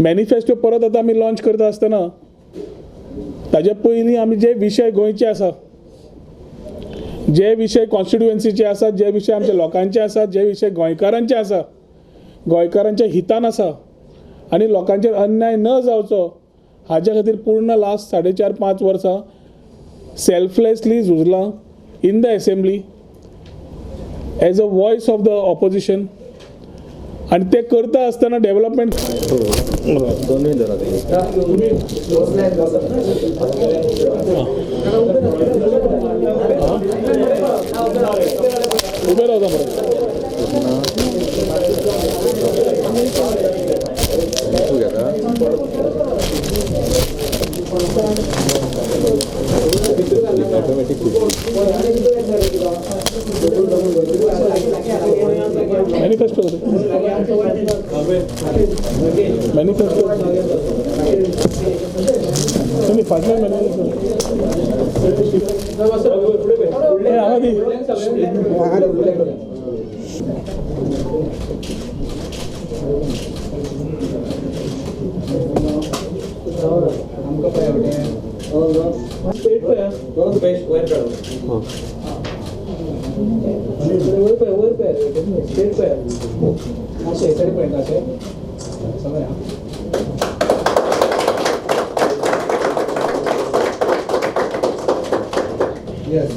Manifesto परत आतां आमी लॉन्च करता आसतना ताजे पयलीं आमी जे विशय गोंयचे आसा, जे विशय कॉन्स्टिट्युएन्सीचे आसात, जे विशय आमच्या लोकांचे आसात, जे विशय गोंयकारांचे आसा, गोंयकारांच्या हितान आसा आनी लोकांचेर अन्याय न जावचो हाज्या खातीर पूर्ण लास्ट 4.5-5 वर्सां selflessly झुजलां in the assembly as a voice of the opposition. आनी ते करता आसतना डेव्हलपमेंट उबे रावता मरे. मॅनिफेस्टो मॅनिफेस्टो तुम्ही फाटल्यान मॅनिफेस्टो हांगा दी. Yes.